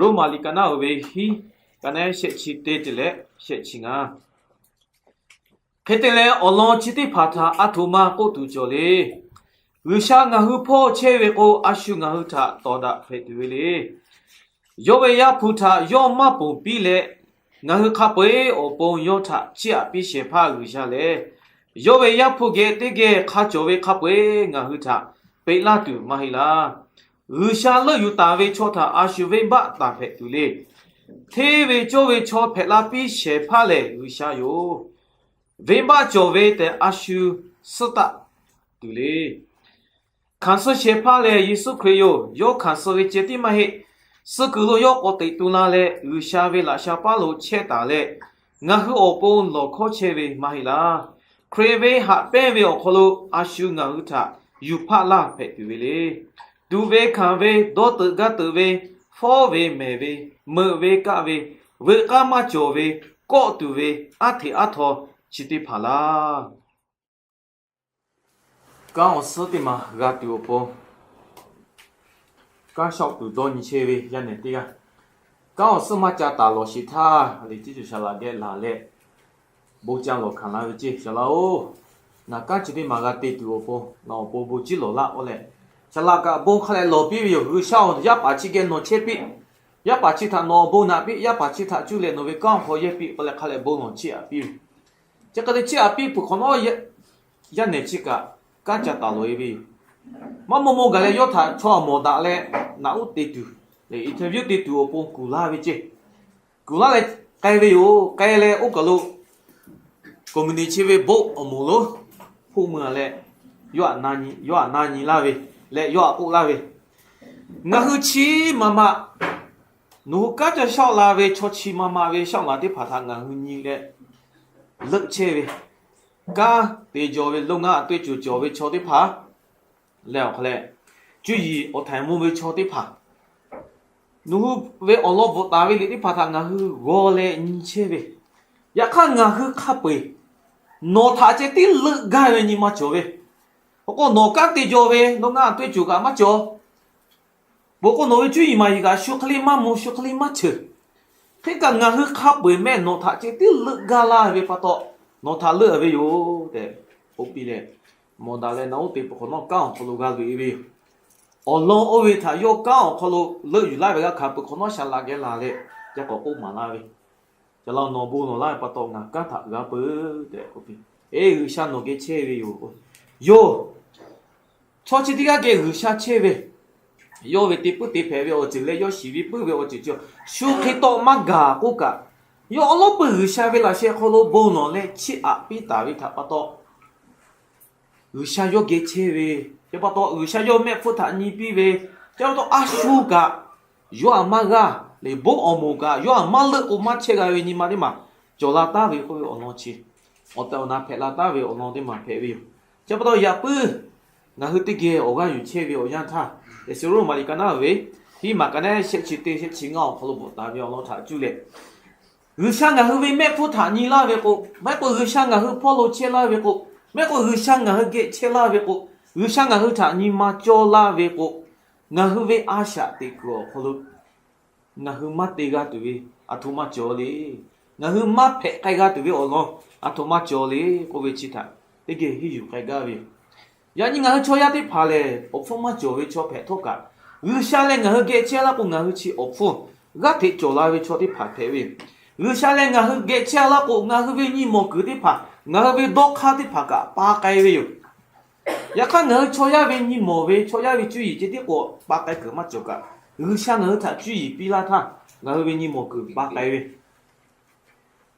Roˉmaꞈ liꞈ ka naˉ uiˍ ve hiˉ, ka naˉ shehˆ chi teˇ te leh shehˆ chi ngaˇ. Hk'e te leh, awˬ lawn chi teˇ hpaˍ htaꞈ a htoꞈ ma k'oˆ tuˬ cawˬ le. G'uiˬsha ngaˬ hui hpawˇ chehˇ ve k'o, a shu ngaˬ hui htaꞈ tawˍ daꞈ hpehꞈ tuˬ ve le. Yawˇ ve Yaˇ hpu htaꞈ yawˇ maˇ ponˬ piˇ leh, ngaˬ hui hk'a peu-eˬ awˬ pon yawˇ htaꞈ chiˇ aꞈ piˇ shehˍ hpaˇ G'uiˬsha lehˬ, yawˇ ve Yaˇ hpu geh teˇ geh hk'a cawˬ ve hk'a peu-eˬ ngaˬ hui htaꞈ peꞈ laˇ tuˬ maˇ heˆ laˇ. G'uiˬsha leuˆ yuˬ taˍ ve chaw htaꞈ a shu venˇbaˆ taˍ hpehꞈ tuˬ le. Hteˇ ve cawˇ ve chaw hpehꞈ la piˇ shehˍ hpaˇ lehˬ G'uiˬsha yoˬ. Venˇbaˆ cawˬ ve tehꞈ a shu suhˉ taˆ tuˬ le. Hkanˍ suh shehˍ hpaˇ lehˬ Yeˍsuˆ Hkriꞈ yoˬ. Yawˇ hkanˍ suh ve ceh tiˉ maˇ heˆ. Suh kuiˬ lo yawˇ k'awꞈ teꞈ tu la leh, G'uiˬsha ve laꞈ sha paˉ lo chehˇ taˍ leh, ngaˬ hui awˬ pon lawˬ hkawˇ chehˇ ve maˇ heˆ laˇ. Hkriꞈ ve haꞈ pehnˇ ve awˬ hk'aw lo a shu ngaˬ hui htaꞈ yuˬ hpaˆ laˇ hpehꞈ tuˬ ve le. Tuꞈ ve hkanˍ ve, dawˇ teuꞈ gaˇ teuꞈ ve, fawˉ ve mehˬ ve, meuꞈ ve kaˆ ve, veuꞈ k'aˇ maˇ cawˬ ve, kawˆ tuˬ ve, aˉ hteꞈ aˉ htaw chi teˇ hpaˍ laˇ. Kanˉ awˬ suhˉ teˇ maˬ g'a tuˬ awˬ pon, kanˉ shawˆ tuˬ dawˇ nyi chehˇ ve yaˇ nehˬ teˇ g'aˇ, kanˉ awˬ suhˉ maˇ ca taˍ lawˬ sheˍ htaˇ, le tiˉ cawˬ shaˍ laꞈ geh laˬ leh, bon ca lawˬ hkanˍ la ve ceˇ. Shaˍ laꞈ-oˬ, ngaˬ kanˉ chi teˇ maˬ g'a te tuˬ awˬ pon, ngaˬ awˬ pon bon ciˉ lawˬ laˇ k'oˆ leh, shaˍ laꞈ kaꞈ bon hk'a leh lawˬ piˇ ve yoˬ. G'uiˬsha-oˬ, yaˇ paˍ chi geh nawˬ chehˇ piˇ. Yaˇ paˍ chi htaꞈ nawˬ awˬ bon naꞈ piˇ. Yaˇ paˍ chi htaꞈ cuˇ leh nawˬ ve kanˉ awˬ hk'aw yehˇ piˇ k'oˆ leh hk'a leh bon lawˬ chiˇ aꞈ piˇ ve. Chi hk'e te chiˇ aꞈ piˇ peuˬ hk'awꞈ nawˉ, yaˇ nehˬ chi kaꞈ kanˉ ca taˍ lawˬ e ve yoˬ. Maˇ maw maw gaˬ leh yawˇ htaꞈ chaw aꞈ mawˬ daꞈ leh, naꞈ uˉ te tuˬ, interview te tuˬ awˬ pon kuˬ laˇ ve ceˇ. Kuˬ laˇ leh k'ai ve yoˬ. K'ai leh oˇ kaˬ lo company chi ve board awˬ moˍ lonˉ hpoˆ mui leh, yawˇ aꞈ na nyi laˇ ve leh yawˇ aꞈ k'oˆ laˇ ve, ngaˬ hui chi maˇ maꞈ, nawˬ hui kanˉ ca shawˆ la ve chaw chi maˇ maꞈ ve shawˆ laˬ teˇ hpaˍ htaꞈ ngaˬ hui nyi leh leuˆ chehˇ ve, kanˉ te jaw ve လုပ်ငန်း aꞈ teˇ ceuˬ cawˬ ve chaw teˇ hpaˍ leh awˬ hk'a leh, cuˇ yiˍ awˬ htaiˍ mvuh ve chaw teˇ hpaˍ, nawˬ hui ve awˬ lawn bvuhꞈ taˍ ve liꞈ teˇ hpaˍ htaꞈ ngaˬ hui g'aw leh nyi chehˇ ve, yaꞈ hk'aˇ ngaˬ hui hk'a peu-eˬ nawˬ htaꞈ ceh tiˉ leuˆ gaˇ ve nyi ma cawˬ ve. Awˬ k'o nawˬ kanˉ te jaw ve လုပ်ငန်း aꞈ teˇ ceuˬ kaꞈ maˇ cawˬ. Peuˬ k'o nawˬ ve cuˇ yiˍ maˍ yiˍ kaꞈ shu hk'e le maˇ mvuh, shu hk'e le maˇ ceuˬ. Hk'e kaꞈ ngaˬ hui hk'a peu-eˬ mehˆ nawˬ htaꞈ ceh tiˉ leuˆ gaˇ laˇ ve pa taw, nawˬ htaꞈ leuˆ ve yoˬ tehꞈ k'oˆ piˇ leh, mawˬ daꞈ leh naꞈ uˉ te peuˬ hk'awꞈ nawˉ kanˉ awˬ hk'aw lo g'a loꞈ e ve yoˬ. Awˬ lawn oˇ ve htaꞈ yawˇ kanˉ awˬ hk'aw lo leuˆ yuˬ laˇ ve g'a hkanˍ peuˬ hk'awꞈ nawˉ shaˍ laꞈ geh laˬ leh, ca k'awꞈ k'oˆ maˍ laˇ ve, Ca la nawˬ bon lawˬ laˇ ve pa taw ngaˬ kanˉ htaꞈ g'a peuˬ tehꞈ k'oˆ piˇ. Eˬ, G'uiˬsha nawˬ geh chehˇ ve yoˬ. Yoˬ. Chaw chi teˇ g'aˇ geh G'uiˬsha chehˇ ve, yawˇ ve te puiˉ te hpehꞈ ve awˬ ceuˬ leh yawˇ shiˍ ve puiˉ ve awˬ ceuˬ chi shu hk'e tawˆ maˇ gaˬ k'oˆ kaꞈ, yawˇ awˉ lawˉ peuˬ G'uiˬsha ve laꞈ sheh hk'aw lo bon lawˬ leh chiˇ aꞈ piˇ taˍ ve htaꞈ pa taw, G'uiˬsha yawˇ geh chehˇ ve, chi pa taw G'uiˬsha yawˇ mehˆ hpfuhˇ htaꞈ nyi piˇ ve, chi pa taw a shu kaꞈ yawˇ aꞈ maˇ g'aˇ leh, bon awˬ moˍ kaꞈ yawˇ aꞈ maˇ leuˆ k'o maˇ chehˇ g'a ve nyi ma teˇ maˬ cawˬ la taˍ ve k'oˆ ve awˬ lawn chi, awˬ tehˬ awˬ na hpehꞈ la taˍ ve awˬ lawn teˇ maˬ hpehꞈ ve yoˬ. Chi pa taw yaꞈ puiˉ ngaˬ hui teˇ geh awˬ g'aˇ yuˬ chehˇ ve awˬ yanˇ htaˇ, Eˍhsehˍroˆ maˍ liꞈ ka naˉ ve hiˉ maˬ ka naˉ shehˆ chi teˇ shehˆ chi ngaˇ awˬ hk'aw lo bvuhꞈ taˍ ve awˬ lawn htaꞈ cuˇ leh, G'uiˬsha ngaˬ hui ve mehˆ hpfuhˇ htaꞈ nyi laˇ ve k'o, maˇ heˆ k'o G'uiˬsha ngaˬ hui hpawˇ lo chehˇ laˇ ve k'o, maˇ heˆ k'o G'uiˬsha ngaˬ hui geh chehˇ laˇ ve k'o, G'uiˬsha ngaˬ hui htaꞈ nyi ma cawˇ laˇ ve k'o, ngaˬ hui ve a shaꞈ teꞈ kuiˬ awˬ hk'aw lo ngaˬ hui maˇ te g'a tuˬ ve aˬ htoꞈ ma cawˬ le. Ngaˬ hui maˇ hpehꞈ k'ai g'a tuˬ ve awˬ lawn aˬ htoꞈ ma cawˬ le k'oˆ ve chi htaꞈ teˇ geh henˇ yuˬ k'ai gaˇ ve yoˬ. Yaꞈ nyi ngaˬ hui chaw yaˇ teˇ hpaˍ lehˬ, awˬ hpfuhˇ maˇ cawˬ ve chaw hpehꞈ htawˇ kaꞈ, G'uiˬsha leh ngaˬ hui geh chehˇ laˇ k'o, ngaˬ hui chi awˬ hpfuhˇ g'aˇ hteꞈ cawˬ la ve chaw teˇ hpaˍ hpehꞈ ve yoˬ. G'uiˬsha leh ngaˬ hui geh chehˇ laˇ k'o, ngaˬ hui ve nyi mawˬ kuiˬ teˇ hpaˍ, ngaˬ hui ve dawˇ hk'aˇ teˇ hpaˍ kaꞈ pa k'ai ve yoˬ. Yaꞈ hk'aˇ, ngaˬ hui chaw yaˇ ve nyi mawˬ ve, chaw yaˇ ve cuˇ yiˍ ceh tiˉ k'o pa k'ai kuiˬ maˇ cawˬ kaꞈ, G'uiˬsha ngaˬ hui htaꞈ cuˇ yiˍ piˇ laˇ htaˇ, ngaˬ hui ve nyi mawˬ kuiˬ pa k'ai ve,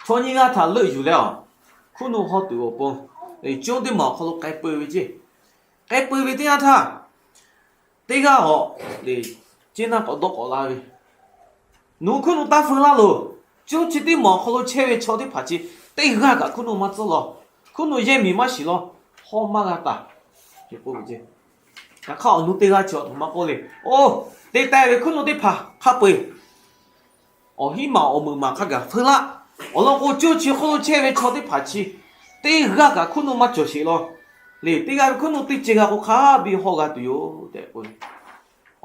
chaw nyiˇ g'aˇ htaꞈ leuˆ yuˬ leh, awˬ hkuiˉ nuˆ hawˇ tuˬ awˬ pon, conˇ teˇ maˬ awˬ hk'aw lo k'ai peu ve ceˇ. K'ai peu ve teˇ yanˇ htaˇ, teˇ g'aˇ awˬ ceˇ naˇ k'awꞈ dawˇ k'awꞈ la ve, nawˬ hui hkuiˉ nuˆ taˇ feu laˇ loˬ. Conˇ chi teˇ maˬ awˬ hk'aw lo chehˇ ve chaw teˇ hpaˍ chi teˇ g'aˇ kaꞈ hkuiˉ nuˆ maˇ tcuhˉ law. Hkuiˉ nuˆ yehˇ miˬ maˇ shiˍ law. Hawˇ maˇ g'a taˍ. Yaꞈ hk'aˇ, awˬ nu teˇ g'aˇ chi awˬ htoꞈ ma k'oˆ le. Oˇ, te teh ve hkuiˉ nuˆ teˇ hpaˍ hk'a peu-eˬ awˬ hinˉ maˬ awˬ meuꞈ maˬ hk'a gaˬ feu laˇ. Awˬ lawn k'o, conˇ chi hk'oˆ lo chehˇ ve chaw teˇ hpaˍ chi teˇ g'aˇ kaꞈ hkuiˉ nuˆ maˇ cawˬ sheˍ law. Le, teˇ g'aˇ ve hkuiˉ nuˆ teˇ ceuˬ g'a k'o, hk'a biˇ hawˇ g'a tuˬ yoˬ tehꞈ k'oˆ ve.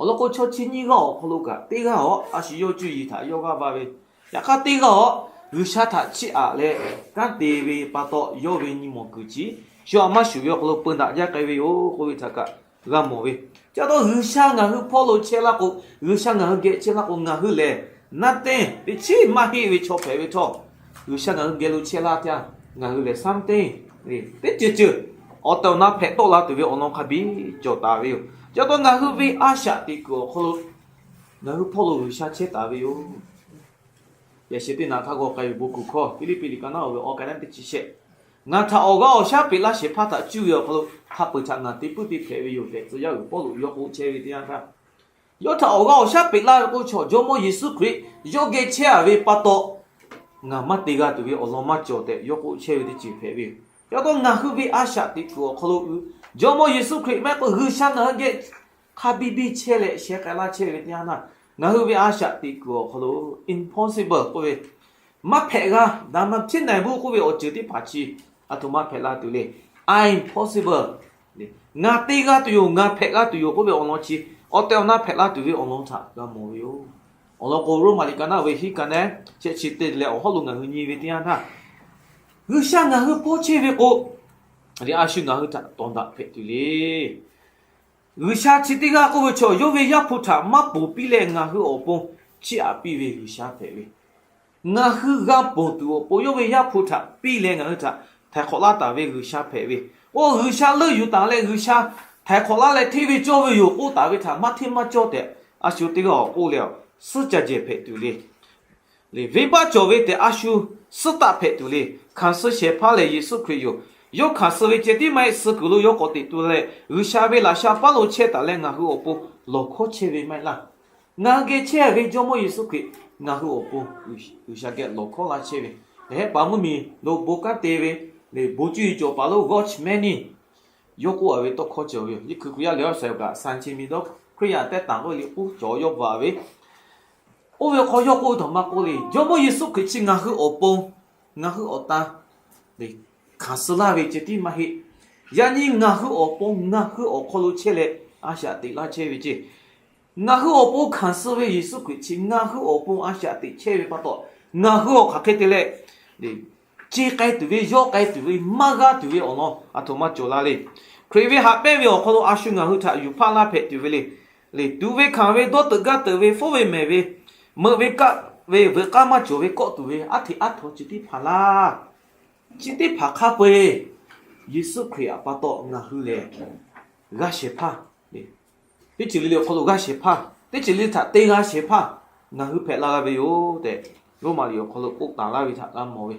Awˬ lawn k'o, chaw chi nyiˇ g'aˇ awˬ hk'aw lo kaꞈ teˇ g'aˇ awˬ a shu yawˇ cuˇ yiˍ htaꞈ yawˇ g'aˇ va ve, yaꞈ hk'aˇ teˇ g'aˇ awˬ G'uiˬsha htaꞈ chiˇ aꞈ leh kanˉ te ve pa taw, yawˇ ve nyi mawˬ kuiˬ chi shu aꞈ maˇ shuˍ ve awˬ hk'aw lo peu daꞈ jaˇ k'ai ve yoˬ k'oˆ ve htaꞈ kaꞈ g'a mawˬ ve. Chi pa taw G'uiˬsha ngaˬ hui hpawˇ lo chehˇ laˇ k'o, G'uiˬsha ngaˬ hui geh chehˇ laˇ k'o, ngaˬ hui lehˬ naˆ teˇ teˇ chiˉ maˇ heˆ ve chaw hpehꞈ ve htawˇ, G'uiˬsha ngaˬ hui geh lo chehˇ laˇ teˇ yanˇ, ngaˬ hui lehˬ shaˉ teˇ teˇ ceuˬ ceuˬ awˬ tehˬ awˬ na hpehꞈ tawˆ la tuˬ ve awˬ lawn hk'a biˇ cawˬ taˍ ve yoˬ. Chi pa taw ngaˬ hui ve a shaꞈ teꞈ kuiˬ awˬ hk'aw lo ngaˬ hui hpawˇ lo G'uiˬsha chehˇ taˍ ve yoˬ. Yaꞈ sheh teˇ naꞈ htaˇ g'aw k'ai ve bon kuˬ hkawˇ, Hpiˇliˇpiˆ liꞈ ka naˉ oˇ ve awˬ ka naˉ teˇ chi shehˆ, Ngaˬ htaꞈ awˬ g'aˇ awˬ shaˉ peꞈ laˇ shehˍ hpaˇ htaꞈ cuˇ ve awˬ hk'aw lo hk'a peu-eˬ htaꞈ ngaˬ te puiˉ te hpehꞈ ve yoˬ tehꞈ, tcuh yaˇ uiˍ Pawˇluꞈ yawˇ k'oˆ chehˇ ve teˇ yanˇ htaˇ, yawˇ htaꞈ awˬ g'aˇ awˬ shaˉ peꞈ laˇ ve k'o, chaw Jawˇmawˇ Yeˍsuˆ Hkriꞈ yawˇ geh chehˇ a ve pa taw, ngaˬ maˇ te g'a tuˬ ve awˬ lawn maˇ cawˬ tehꞈ yawˇ k'oˆ chehˇ ve teˇ ceuˬ hpehꞈ ve yoˬ. Chi pa taw ngaˬ hui ve a shaꞈ teꞈ kuiˬ awˬ hk'aw lo, Jawˇmawˇ Yeˍsuˆ Hkriꞈ maˇ heˆ k'o G'uiˬsha ngaˬ hui geh hk'a biˇ biˇ chehˇ leh sheh k'ai laˇ chehˇ ve teˇ yanˇ htaˇ, ngaˬ hui ve a shaꞈ teꞈ kuiˬ awˬ hk'aw lo impossible k'oˆ ve, maˇ hpehꞈ g'a, daꞈ maˇ htiˉ na e buˇ k'oˆ ve awˬ ceuˬ teˇ hpaˍ chi aˬ htoꞈ ma hpehꞈ la tuˬ le. Impossible. Ngaˬ te g'a tuˬ yoˬ, ngaˬ hpehꞈ g'a tuˬ yoˬ k'oˆ ve awˬ lawn chi awˬ tehˬ awˬ na hpehꞈ la tuˬ ve awˬ lawn htaꞈ g'a mawˬ ve yoˬ. Awˬ lawn k'o, Roˉmaꞈ liꞈ ka naˉ oˇ ve hiˉ ka naˉ shehˆ chi te leh awˬ hawˉ lo ngaˬ hui nyi ve teˇ yanˇ htaˇ, G'uiˬsha ngaˬ hui hpawˇ chehˇ ve k'o, a shu ngaˬ hui htaꞈ tawˍ daꞈ hpehꞈ tuˬ le. G'uiˬsha chi teˇ g'aˇ k'oˆ ve chaw yawˇ ve Yaˇ hpu htaꞈ maˇ ponˬ piˇ leh ngaˬ hui awˬ pon chiˇ aꞈ piˇ ve G'uiˬsha hpehꞈ ve, ngaˬ hui g'a ponˬ tuˬ awˬ pon yawˇ ve Yaˇ hpu htaꞈ piˇ leh ngaˬ hui htaꞈ htaiˍ hk'awꞈ laˇ taˍ ve G'uiˬsha hpehꞈ ve. Oˇ G'uiˬsha leuˆ yuˬ taˍ leh G'uiˬsha htaiˍ hk'awꞈ laˇ leh hteˇ ve cawˇ ve yoˬ k'oˆ taˍ ve htaꞈ maˇ hteˇ maˇ cawˇ tehꞈ, a shu teˇ g'aˇ awˬ k'oˆ leh, suhˉ ca jehˬ hpehꞈ tuˬ le. Le venˇbaˆ cawˬ ve tehꞈ a shu suhˉ taˆ hpehꞈ tuˬ le. Hkanˍ suh shehˍ hpaˇ lehˬ Yeˍsuˆ Hkriꞈ yoˬ. Yawˇ hkanˍ suh ve ceh tiˉ maˇ heˆ, suh kuiˬ lo yawˇ k'awꞈ teꞈ tu leh G'uiˬsha ve laꞈ sha paˉ lo chehˇ taˍ leh ngaˬ hui awˬ pon lawˬ hkawˉ chehˇ ve maˇ heˆ laˇ. Ngaˬ hui geh chehˇ ve Jawˇmawˇ Yeˍsuˆ Hkriꞈ ngaˬ hui awˬ pon G'uiˬsha geh lawˬ hkawˉ laˇ chehˇ ve, hehˉ paˍ mvuhˇmiˬ lo bon kanˉ te ve, le bon cuˇ yiˍ cawˬ paˍ lo Watchman neˇ yawˇ k'oˆ a ve tawˇ hkawˇ cawˬ ve yoˬ. Yeˇ hkui Hkriꞈ yaˇ lehˬ awˬ shehˍ kaꞈ San Chehˇmiˬ dawˇ Hkriꞈ yaˇ tehˇ taˍ k'oˆ ve liꞈ k'oˆ cawˬ yawˇ bvuhꞈ a ve, oˇ ve hk'aw yawˇ k'oˆ ve htaꞈ maˇ k'oˆ le. Jawˇmawˇ Yeˍsuˆ Hkriꞈ chi ngaˬ hui awˬ pon, ngaˬ hui awˬ tan hkanˍ suh laˇ ve ceh tiˉ maˇ heˆ. Yaꞈ nyi ngaˬ hui awˬ pon ngaˬ hui awˬ hk'aw lo chehˇ leh a shaꞈ teꞈ laˇ chehˇ ve ceˇ. Ngaˬ hui awˬ pon hkanˍ suh ve Yeˍsuˆ Hkriꞈ chi ngaˬ hui awˬ pon a shaꞈ teꞈ chehˇ ve pa taw, ngaˬ hui awˬ hk'aˬ hk'e te leh, ceˇ k'ai tuˬ ve, yawˇ k'ai tuˬ ve, maˇ g'aˇ tuˬ ve awˬ lawn aˬ htoꞈ ma cawˬ la le. Hkriꞈ ve haꞈ pehnˇ ve awˬ hk'aw lo a shu ngaˬ hui htaꞈ yuˬ hpaˇ laˇ hpehꞈ tuˬ ve le. Le tuꞈ ve hkanˍ ve, dawˇ teuꞈ gaˇ teuꞈ ve, fawˉ ve mehˍ ve, meuꞈ ve kaˆ ve, veuꞈ k'aˇ maˇ cawˬ ve kawˆ tuˬ ve, aˉ hteꞈ aˉ htaw ceh tiˉ hpaˍ laˇ. Chi teˇ hpaˍ hk'a peu-eˬ Yeˍsuˆ Hkriꞈ pa taw ngaˬ hui lehˬ g'a shehˍ hpaˇ, teˇ ceuˬ le le awˬ hk'aw lo g'a shehˍ hpaˇ, teˇ ceuˬ le htaꞈ te g'a shehˍ hpaˇ ngaˬ hui hpehꞈ la g'a ve yoˬ tehꞈ, Roˉmaꞈ liꞈ awˬ hk'aw lo k'oˆ taˍ laˇ ve htaꞈ g'a mawˬ ve.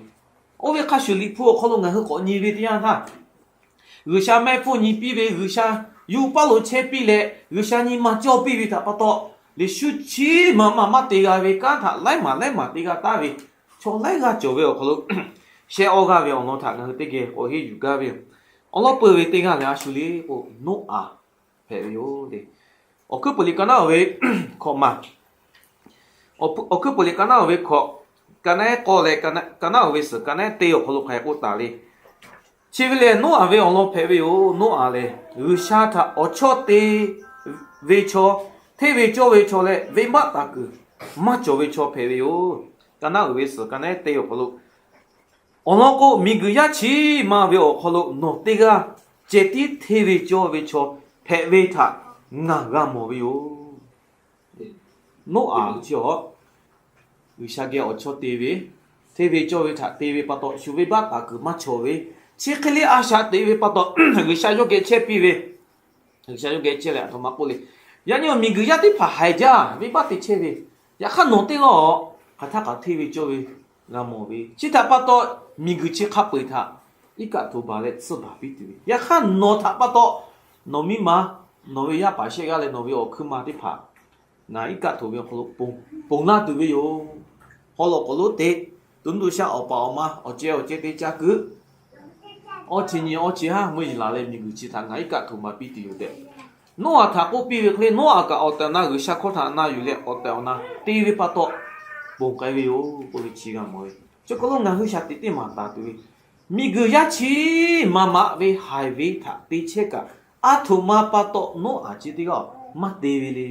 Oˇ ve hk'a shuˍ Liꞈ hpu awˬ hk'aw lo ngaˬ hui k'awꞈ nyi ve teˇ yanˇ htaˇ, G'uiˬsha mehˆ hpfuhˇ nyi piˇ ve, G'uiˬsha yuˇ paˉ lo chehˇ piˇ leh G'uiˬsha nyi ma cawˇ piˇ ve htaꞈ pa taw, Liꞈ shu chi maˍ maˍ maˇ te g'a ve kanˉ htaꞈ laiˉ maˬ laiˉ maˬ te g'a taˍ ve chaw laiˉ g'aˇ cawˬ ve awˬ hk'aw lo shehˆ awˇ g'aˇ ve awˬ lawn htaꞈ ngaˬ hui teˇ geh k'awꞈ henˇ yuˬ gaˇ ve yoˬ. Awˬ lawn peuˬ ve teˇ g'aˇ lehˬ a shu le k'o, Noˉaꞈ hpehꞈ ve yoˬ le. Awˬ hkuiˉ puiˍ liꞈ ka naˉ oˇ ve hkawꞈ maˬ, Awˬ hkuiˉ puiˍ liꞈ ka naˉ oˇ ve hkawꞈ, ka naˉ k'awˇ leh ka naˉ oˇ ve suhˍ, ka naˉ teˇ awˬ hk'aw lo hk'aˬ hk'e k'oˆ taˍ le. Chi ve lehˬ Noˉaꞈ ve awˬ lawn hpehꞈ ve yoˬ. Noˉaꞈ lehˬ G'uiˬsha htaꞈ awˬ chawˇ te ve chaw, hteˇ ve cawˇ ve chaw leh venˇbaˆ taˍ kuiˬ maˇ cawˬ ve chaw hpehꞈ ve yoˬ. Ka naˉ uiˍ ve suhˍ, ka naˉ teˇ awˬ hk'aw lo, awˬ lawn k'o, miˬguiˬ yaˇ chi ma ve awˬ hk'aw lo nawˬ teˇ g'aˇ ceh tiˉ hteˇ ve cawˇ ve chaw hpehꞈ ve htaꞈ ngaˬ g'a mawˬ ve yoˬ. Noˉaꞈ chi awˬ, G'uiˬsha geh awˬ chawˇ te ve, hteˇ ve cawˇ ve htaꞈ te ve pa taw shu venˇbaˆ taˍ kuiˬ maˇ chawˬ ve, chi hk'e le a shaꞈ teꞈ ve pa taw, G'uiˬsha yawˇ geh chehˇ piˇ ve, G'uiˬsha yawˇ geh chehˇ leh aˬ htoꞈ ma k'oˆ le, yaꞈ nyi awˬ miˬguiˬ yaˇ teˇ hpaˍ haiˬ jaˇ, venˇbaˆ te chehˇ ve, yaꞈ hk'aˇ nawˬ teˇ g'aˇ awˬ hk'aˬ htaˇ kaꞈ hteˇ ve cawˇ ve g'a mawˬ ve, chi htaꞈ pa taw miˬguiˬ chi hk'a peu-eˬ htaꞈ iˉ kaˆ htoꞈ baˬ leh tsuhˇ baˬ piˇ tuˬ ve, yaꞈ hk'aˇ nawˬ htaꞈ pa taw nawˬ miˇ ma, nawˬ ve yaˇ paˍ shehˆ g'aˇ leh nawˬ ve awˬ hkuiˉ ma teˇ hpaˍ ngaˬ iˉ kaˆ htoꞈ ve awˬ hk'aw lo ponˬ laˇ tuˬ ve yoˬ. Haw loꞈ k'oˍ lonˉ te, to nuˇ to shaˆ awˬ pa awˬ ma awˬ ceh awˬ ceh te ca kuiˬ, awˇ chi nyi awˇ chi haˉ mvuhˇ yeˬ laˬ leh miˬguiˬ chi htaꞈ ngaˬ iˉ kaˆ htoꞈ ma piˇ tuˬ yoˬ tehꞈ, Noˉaꞈ htaꞈ k'oˆ piˇ ve hk'e le, Noˉaꞈ kaꞈ awˬ tehˬ awˬ na G'uiˬsha hkawˇ htaꞈ na yuˬ leh awˬ tehˬ awˬ na te ve pa taw ponˬ k'ai ve yoˬ k'oˆ ve chi g'a mawˬ ve. Chi hk'aw lo ngaˬ hui shaˍ tiꞈ teˇ maˬ taˍ tuˬ ve, miˬguiˬ yaˇ chi ma maꞈ ve haiˬ ve htaꞈ te chehˇ kaꞈ Aˬ htoꞈ ma pa taw nawˉ aˬ chi teˇ g'aˇ maˇ te ve le.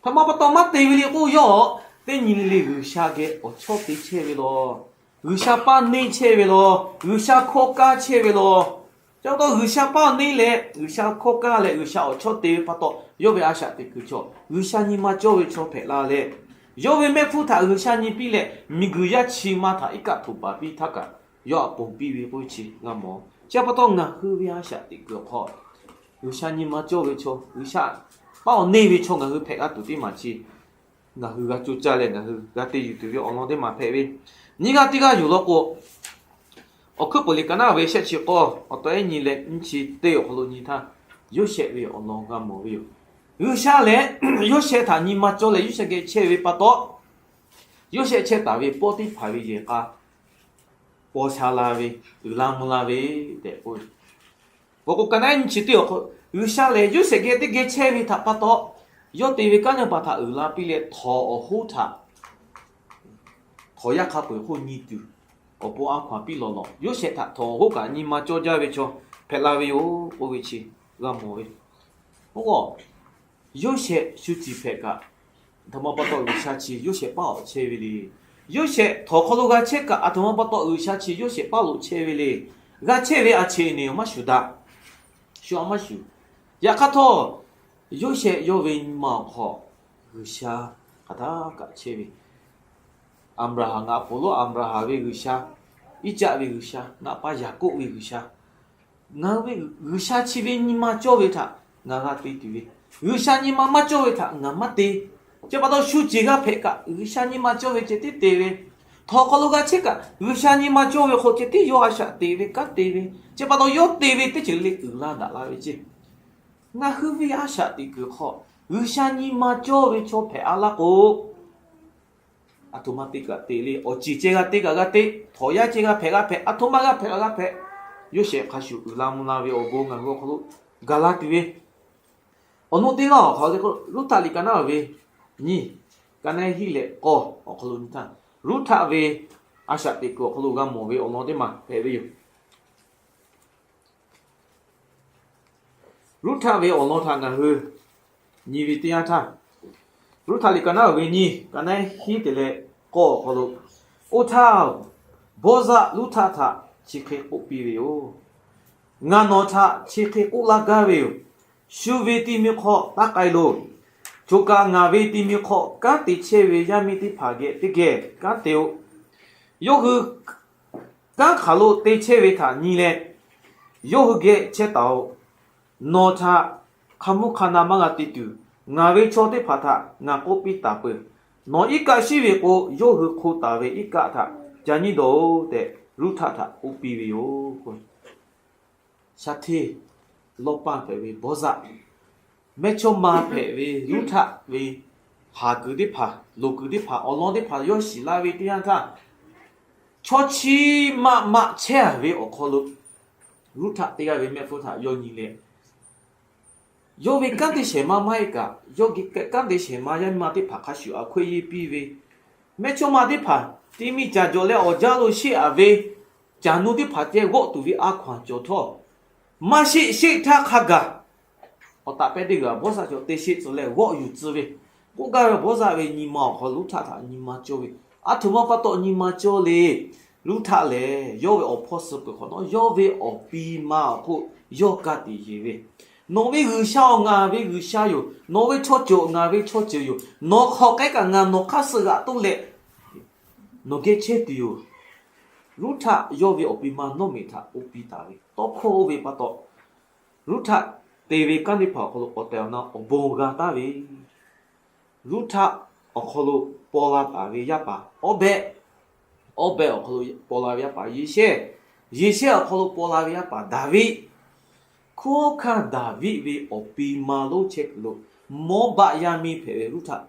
Htoꞈ ma pa taw maˇ te ve le k'oˆ, yawˇ teˇ nyi le le G'uiˬsha geh awˬ chawˇ te chehˇ ve law. G'uiˬsha paˇ neˇ chehˇ ve law. G'uiˬsha hkawˇ kaˇ chehˇ ve law. Chi pa taw G'uiˬsha paˇ neˇ leh G'uiˬsha hkawˇ kaˇ leh G'uiˬsha awˬ chawˇ te ve pa taw, yawˇ ve a shaꞈ teꞈ kuiˬ chaw G'uiˬsha nyi ma cawˇ ve chaw hpehꞈ la leh, yawˇ ve mehˆ hpfuhˇ htaꞈ G'uiˬsha nyi piˇ leh, miˬguiˬ yaˇ chi ma htaꞈ iˉ kaˆ htoꞈ baˬ piˇ htaˇ kaꞈ yawˇ htaꞈ ponˬ piˇ ve k'oˆ ve chi g'a mawˬ. Chi pa taw ngaˬ hui ve a shaꞈ teꞈ kuiˬ awˬ hk'aw, G'uiˬsha nyi ma cawˇ ve chaw, G'uiˬsha paˇ awˬ neˇ ve chaw ngaˬ hui hpehꞈ g'a tuˬ teˇ maˬ chi ngaˬ hui g'a co caˇ leh ngaˬ hui g'a te yuˬ tuˬ ve awˬ lawn teˇ maˬ hpehꞈ ve. Nyiˇ g'aˇ teˇ g'aˇ yuˬ law k'o, Awˬ hkuiˉ puiˍ liꞈ ka naˉ ve shehˆ chi k'awˇ awˬ taw ehˉ nyi leh nyiˇ chi teˇ awˬ hk'aw lo nyi htaˇ, Yoˇsehꞈ ve awˬ lawn g'a mawˬ ve yoˬ. G'uiˬsha lehˬ Yoˇsehꞈ htaꞈ nyi ma cawˇ leh Yoˇsehꞈ geh chehˇ ve pa taw, Yoˇsehꞈ chehˇ taˍ ve pawˆ teˇ hpaˍ ve yehˬ k'a paw sha la ve, uiˍ la mvuh la ve tehꞈ k'oˆ ve. Awˬ k'o ka naˉ nyiˇ chi teˇ awˬ hk'aw, G'uiˬsha lehˬ Yoˇsehꞈ geh teˇ geh chehˇ ve htaꞈ pa taw, yawˇ te ve kanˉ nyiˇ paˍ htaꞈ uiˍ la piˇ leh, htawnˍ awˬ hoˉ htaꞈ htawnˍ yaˇ hk'a peu-eˬ hk'oˆ nyi tuˬ awˬ pon a hkaw-anˬ piˇ lawˬ lawˬ. Yoˇsehꞈ htaꞈ htawnˍ awˬ hoˉ kaꞈ nyi ma cawˇ jaˇ ve chaw hpehꞈ la ve yoˬ k'oˆ ve chi g'a mawˬ ve. Oˇ k'o, Yoˇsehꞈ shu ciˬ hpehꞈ kaꞈ, aˬ htoꞈ ma pa taw G'uiˬsha chi Yoˇsehꞈ paˇ awˬ chehˇ ve le. Yoˇsehꞈ htawnˍ hk'aw lo g'a chehˇ kaꞈ, aˬ htoꞈ ma pa taw G'uiˬsha chi Yoˇsehꞈ paˇ lo chehˇ ve le. G'a chehˇ ve a cheꞈ neˬ maˇ shuˍ daꞈ, shu a maˇ shuˍ. Yaꞈ hk'aˇ htawˇ, Yoˇsehꞈ yawˇ ve nyi ma awˬ hk'aw G'uiˬsha hk'aˬ htaˇ kaꞈ chehˇ ve, Aˍbraˍhanˍ ngaˬ ponˬ lonˉ Aˍbraˍhanˍ ve G'uiˬsha, Iˉcaˆ ve G'uiˬsha, ngaˬ pa Yaˍkoˆ ve G'uiˬsha, ngaˬ hui ve G'uiˬsha chi ve nyi ma cawˇ ve htaꞈ ngaˬ g'a te tuˬ ve, G'uiˬsha nyi ma maˇ cawˇ ve htaꞈ ngaˬ maˇ te. Chi pa taw shu ceˬ g'a hpehꞈ kaꞈ G'uiˬsha nyi ma cawˇ ve ceh tiˉ te ve, htawnˍ hk'aw lo g'a chehˇ kaꞈ G'uiˬsha nyi ma cawˇ ve hk'aw ceh tiˉ yawˇ a shaꞈ te ve kanˉ te ve, chi pa taw yawˇ te ve teˇ ceuˬ le uiˍ la daꞈ la ve ceˇ. Ngaˬ hui ve a shaꞈ teꞈ kuiˬ hk'aw G'uiˬsha nyi ma cawˇ ve chaw hpehꞈ a laˇ k'o, aˬ htoꞈ ma te kaꞈ te le. Awˬ ceˬ ceh g'a te kaꞈ g'a te, htawnˍ yaˇ ceh g'a hpehꞈ g'a hpehꞈ, aˬ htoꞈ ma g'a hpehꞈ g'a hpehꞈ, Yoˇsehꞈ hk'a shuˍ uiˍ la mvuh la ve awˬ bon ngaˬ hui awˬ hk'aw lo gaˬ la tuˬ ve, awˬ nu teˇ g'aˇ awˬ hk'aw Ruˉhtaꞈ liꞈ ka naˉ ve nyiˇ, ka naˉ hiˉ leh k'awˇ awˬ hk'aw lo nyi htaˇ, Ruˉhtaꞈ ve a shaꞈ teꞈ kuiˬ awˬ hk'aw lo g'a mawˬ ve awˬ lawn teˇ maˬ hpehꞈ ve yoˬ. Ruˉhtaꞈ ve awˬ lawn htaꞈ ngaˬ hui nyi ve teˇ yanˇ htaˇ, Ruˉhtaꞈ liꞈ ka naˉ ve nyiˇ, ka naˉ hiˉ te leh k'awˇ awˬ hk'aw lo, Oˇ htaˇ, Bawˇzaˆ Ruˉhtaꞈ htaꞈ chi hk'e k'oˆ piˇ ve yoˬ. Ngaˬ nawˬ htaꞈ chi hk'e k'oˆ laˇ gaˇ ve yoˬ. Shu ve ti mi hk'aw taˇ k'ai loˬ. Choˬ kaꞈ ngaˬ ve ti mi hk'aw kanˉ te chehˇ ve yaˇ miˇ teˇ hpaˍ geh teˇ geh kanˉ te-o. Yawˇ hui kanˉ hk'aˬ lo te chehˇ ve htaꞈ nyi leh, yawˇ hui geh chehˇ taˍ-oꞈ. Nawˬ htaꞈ hk'a mvuhˇ hk'a na maˇ g'a te tuˬ, ngaˬ ve chaw teˇ hpaˍ htaꞈ ngaˬ k'oˆ piˇ taˍ peuˬ. Nawˬ iˉ kaˆ shiˉ ve k'o, yawˇ hui hk'o taˍ ve iˉ kaˆ htaꞈ ca nyiˇ dawˬ-oˬ tehꞈ, Ruˉhtaꞈ htaꞈ k'oˆ piˇ ve yoˬ. Shaˍ hteˇ lawˇ paˇ hpehꞈ ve Bawˇzaˆ, mehˇchawˇma hpehꞈ ve Ruˉhtaꞈ ve haˍ kuiˬ teˇ hpaˍ, loˍ kuiˬ teˇ hpaˍ, awˬ lawn teˇ hpaˍ yawˇ shiˍ laˇ ve teˇ yanˇ htaˇ, chaw chi maꞈ maꞈ chehˇ-a ve awˬ hk'aw lo Ruˉhtaꞈ teˇ g'aˇ ve mehˆ hpfuhˇ htaꞈ yawˇ nyi leh, yawˇ ve kanˉ te shehˍ ma maˇ heˆ kaꞈ, yawˇ geh kanˉ te shehˍ ma yaˇ miˇ ma teˇ hpaˍ hk'a shuˍ a hkawehˇ yeˇ piˇ ve, mehˇchawˇma teˇ hpaˍ ti mi caˬ jawˬ leh awˬ jaˇ lo sheˆ-a ve, caˬ nu teˇ hpaˍ ceh g'awˆ tuˬ ve a hkaw-anˬ cawˬ htawˇ, maˇ sheˆ sheˆ htaˇ hk'a gaˬ awˬ taꞈ pehˇ teˇ g'aˇ Bawˇzaˆ cawˬ te sheˆ tcuh leh g'awˆ yuˬ tcuh ve, k'oˆ gaˇ ve Bawˇzaˆ ve nyi ma awˬ hk'aw Ruˉhtaꞈ htaꞈ nyi ma cawˇ ve, aˬ htoꞈ ma pa taw nyi ma cawˇ le. Ruˉhtaꞈ lehˬ, yawˇ ve awˬ hpawˇ suh peuˬ hk'awꞈ nawˉ, yawˇ ve awˬ pi ma awˬ hk'oˆ yawˇ ka tiꞈ yeˬ ve, Nawˬ ve G'uiˬsha-oˬ, ngaˬ ve G'uiˬsha yoˬ. Nawˬ ve chaw ceuˬ-oˬ, ngaˬ ve chaw ceuˬ yoˬ. Nawˬ hk'aˬ hk'e kaꞈ ngaˬ nawˬ hk'aˇ suh g'aꞈ toˆ leh nawˬ geh chehˇ tuˬ yoˬ. Ruˉhtaˆ yawˇ ve awˬ pi ma Nawˉmiꞈ htaꞈ k'oˆ piˇ taˍ ve tawˇ hkawˇ oˇ ve pa taw, Ruˉhtaˆ te ve kanˉ teˇ hpaˍ awˬ hk'aw lo awˬ tehˬ awˬ na awˬ bon g'a taˍ ve, Ruˉhtaˆ awˬ hk'aw lo paw la taˍ ve yaˇ paˍ Awˇbehˆ, Awˇbehˆ awˬ hk'aw lo paw la ve yaˇ paˍ Yeˍsehˇ, Yeˍsehˇ awˬ hk'aw lo paw la ve yaˇ paˍ Daˍviˆ, hkunˉ hawˉ hkanˇ Daˍviˆ ve awˬ pi ma lonˉ chehˇ kuiˬ lo Mawˇbaˆ yaˇ miˇ hpehꞈ ve Ruˉhtaˆ,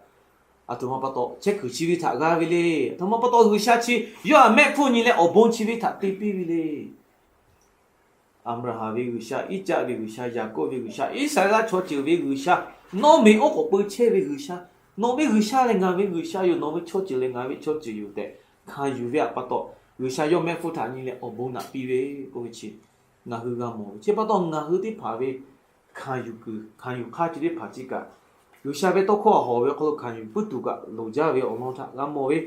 aˬ htoꞈ ma pa taw chehˇ kuiˬ chi ve htaꞈ g'a ve le. Aˬ htoꞈ ma pa taw G'uiˬsha chi yawˇ htaꞈ mehˆ hpfuhˇ nyi leh awˬ bon chi ve htaꞈ te piˇ ve le. Aˍbraˍhanˍ ve G'uiˬsha, Iˉcaˆ ve G'uiˬsha, Yaˍkoˆ ve G'uiˬsha, Iˉsaˍreˍlaˆ chaw ceuˬ ve G'uiˬsha, nawˉmiꞈ oˉ k'oˍ pui chehˇ ve G'uiˬsha, nawˬ ve G'uiˬsha leh ngaˬ ve G'uiˬsha yoˬ, nawˬ ve chaw ceuˬ leh ngaˬ ve chaw ceuˬ yoˬ tehꞈ hkanˍ yuˬ ve htaꞈ pa taw, G'uiˬsha yawˇ mehˆ hpfuhˇ htaꞈ nyi leh awˬ bon naꞈ piˇ ve k'oˆ ve chi, ngaˬ hui g'a mawˬ ve. Chi pa taw ngaˬ hui teˇ hpaˍ ve hkanˍ yuˬ kuiˬ, hkanˍ yuˬ hk'aˇ chi teˇ hpaˍ chi kaꞈ, G'uiˬsha ve tawˇ hkawˇ hawˬ ve awˬ hk'aw lo hkanˍ yuˬ puiˉ tuˬ kaꞈ loˍ jaˇ ve awˬ lawn htaꞈ g'a mawˬ ve.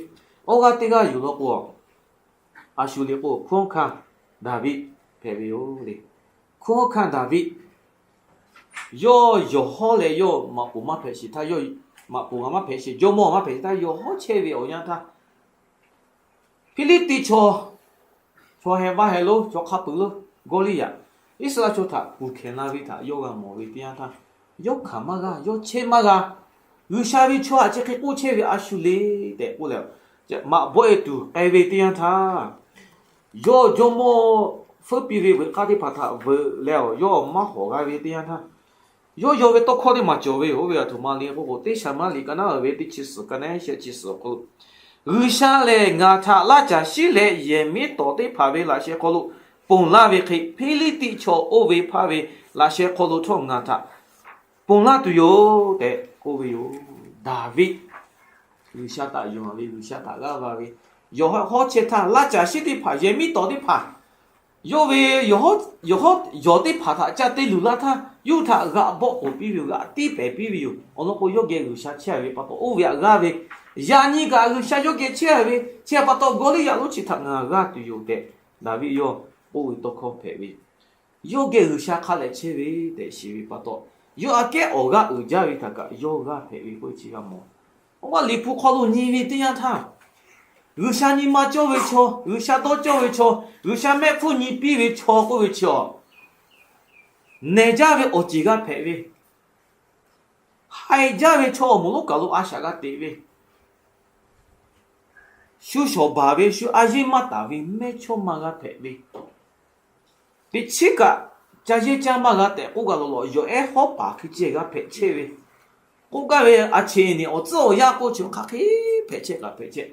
Awˬ g'aˇ teˇ g'aˇ yuˬ law k'o, a shu le k'o, hkunˉ hawˉ hkanˇ Daˍviˆ hpehꞈ ve yoˬ le. Hkunˉ hawˉ hkanˇ Daˍviˆ, yawˇ yawˬ hawˉ leh yawˇ maꞈ poˍ maˇ hpehꞈ sheˍ htaˇ, yawˇ maꞈ poˍ g'a maˇ hpehꞈ sheˍ, jawˇmawˇ maˇ hpehꞈ sheˍ htaˇ, yawˬ hawˉ chehˇ ve awˬ yanˇ htaˇ, Hpiˇliˇtiˆ chaw, chaw heh vaˇ heh lonˉ, chaw hk'a peuˬ lonˉ, Gawˇliˇyaꞈ, Iˉsaˍreˍlaˆ chaw htaꞈ kuˬ hkehˬ la ve htaꞈ yawˇ g'a mawˬ ve teˇ yanˇ htaˇ, yawˇ hkanˍ maˇ g'a, yawˇ chehˇ maˇ g'a. G'uiˬsha ve chaw htaꞈ chi hk'e k'oˆ chehˇ ve a shu le tehꞈ k'oˆ leh, maꞈ bawˆ e tuˬ k'ai ve teˇ yanˇ htaˇ, yawˇ jawˇmawˇ feuˉ piˇ ve veuꞈ k'aˇ teˇ hpaˍ htaꞈ veuꞈ leh awˬ yawˇ maˇ hawˍ g'a ve teˇ yanˇ htaˇ, yawˇ yaw ve tawˇ hkawˇ teˇ maˬ cawˬ ve yoˬ. Oˇ ve aˬ htoꞈ ma le k'oˆ k'o, Teˇ Shaˍmaˍriˆ ka naˉ uiˍ ve teˇ chi suhˍ ka naˉ shehˆ chi suhˍ awˬ hk'aw lo, G'uiˬsha lehˬ ngaˬ htaꞈ laˇ caˬ shiˉ leh yehˬ miˉ tawˍ teˇ hpaˍ ve laꞈ sheh hk'aw lo ponˬ laˇ ve hk'e, Hpiˇliˇtiˆ chaw oˇ ve hpaˇ ve laꞈ sheh hk'aw lo htawˇ ngaˬ htaꞈ ponˬ laˇ tuˬ yoˬ tehꞈ k'oˆ ve yoˬ. Daˍviˆ, G'uiˬsha htaꞈ yonˍ ve, G'uiˬsha htaꞈ g'aˇ va ve, yawˬ hawˉ chehˇ htaˇ laˇ caˬ shiˉ teˇ hpaˍ, yehˬ miˉ tawˍ teˇ hpaˍ, yawˇ ve yawˬ hawˉ yawˬ teˇ hpaˍ htaꞈ ca te luˬ laˇ htaˇ, yawˇ hui htaꞈ g'aꞈ bawˆ k'oˍ piˇ ve yoˬ, g'aꞈ tiˉ pehˍ piˇ ve yoˬ. Awˬ lawn k'o, yawˇ geh G'uiˬsha chehˇ ve pa taw oˇ ve htaꞈ g'aˇ ve, yaꞈ nyi kaꞈ G'uiˬsha yawˇ geh chehˇ ve, chi pa taw Gawˇliˇyaꞈ lonˉ chi htaꞈ ngaˬ g'aˇ tuˬ yoˬ tehꞈ Daˍviˆ yawˇ k'oˆ ve tawˇ hkawˇ hpehꞈ ve. Yawˇ geh G'uiˬsha hk'a lehꞈ chehˇ ve tehꞈ shiˍ ve pa taw, yawˇ aꞈ kehˉ awˬ g'aˇ uiˍ jaˇ ve htaꞈ kaꞈ yawˇ g'aˇ hpehꞈ ve k'oˆ ve chi g'a mawˬ. Oˇ ve Liꞈ hpu hk'aw lo nyi ve teˇ yanˇ htaˇ, G'uiˬsha nyi ma cawˇ ve chaw, G'uiˬsha dawˇ cawˇ ve chaw, G'uiˬsha mehˆ hpfuhˇ nyi piˇ ve chaw k'oˆ ve chi awˬ, nehˬ jaˇ ve awˬ ceˬ g'a hpehꞈ ve, haiˬ jaˇ ve chaw awˬ moˍ lonˉ kaˬ lo a shaꞈ g'a teꞈ ve, shu shawˍ baˬ ve, shu a yeˇ maˇ taˍ ve mehˇchawˇma g'a hpehꞈ ve, teꞈ chiˉ kaꞈ ca yeˇ caˇ maˇ g'a tehꞈ k'oˆ g'a lawˬ lawˬ, yawˬ ehˉ hawˉ paˍ hkui ceh g'a hpehꞈ chehˇ ve, k'oˆ gaˇ ve a cheꞈ neˍ awˬ tcuhˉ awˬ yanˇ k'oˆ chi hk'aˬ hk'e hpehꞈ chehˇ kaꞈ hpehꞈ chehˇ.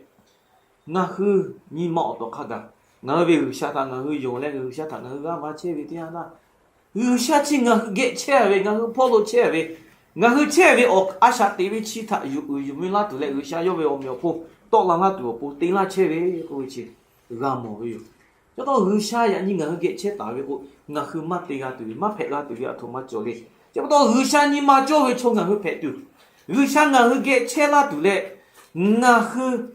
Ngaˬ hui nyi ma awˬ tawˍ hk'a gaˬ, ngaˬ hui ve G'uiˬsha htaꞈ ngaˬ hui yonˍ leh, G'uiˬsha htaꞈ ngaˬ hui g'aˇ va chehˇ ve teˇ yanˇ htaˇ, G'uiˬsha chi ngaˬ hui geh chehˇ ve, ngaˬ hui hpawˇ lo chehˇ ve, ngaˬ hui chehˇ ve awˬ a shaꞈ teꞈ ve chi htaꞈ yuˬ uiˍ yuˬ mvuh laˇ tuˬ leh, G'uiˬsha yawˇ ve awˬ meꞈ awˬ hponˇ tawˆ la laˇ tuˬ awˬ pon te laˇ chehˇ ve k'oˆ ve chi g'a mawˬ ve yoˬ. Chi pa taw G'uiˬsha yaꞈ nyi ngaˬ hui geh chehˇ taˍ ve k'o, ngaˬ hui maˇ te g'a tuˬ ve, maˇ hpehꞈ g'a tuˬ ve aˬ htoꞈ ma cawˬ le. Chi pa taw G'uiˬsha nyi ma cawˇ ve chaw ngaˬ hui hpehꞈ tuˬ, G'uiˬsha ngaˬ hui geh chehˇ laˇ tuˬ leh, ngaˬ hui